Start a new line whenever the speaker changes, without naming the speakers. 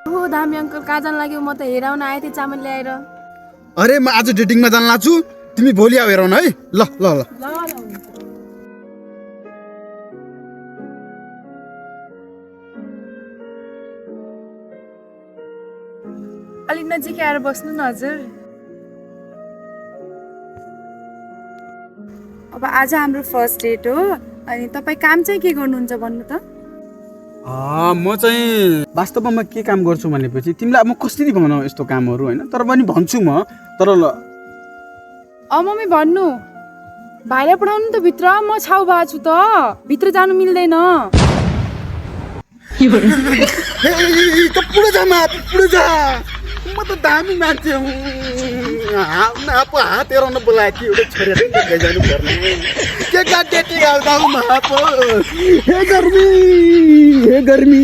हो दामी अंकल कहाँ जान लाग्यो म त हेराउन आए थिएँ चामल ल्याएर
अरे म आज डेटिङमा जान लाग्छु तिमी भोलि आऊ हेराउन है ल ल ल
अलिक नजिक आएर बस्नु न हजुर अब आज हाम्रो फर्स्ट डेट हो अनि तपाईँ काम चाहिँ के गर्नुहुन्छ भन्नु त
म चाहिँ वास्तवमा म के काम गर्छु भनेपछि तिमीलाई म कसरी भनौँ यस्तो कामहरू होइन तर पनि भन्छु म तर
मम्मी भन्नु भाइलाई पठाउनु त भित्र म छाउ भएको छु त भित्र जानु मिल्दैन
पुरो जा पुरो जा म त दामी मान्छे हुँ हात हेराउन बोलाएको थियो एउटा छोडेर जानु पर्ने के डेटिङ आउँदा हे गर्मी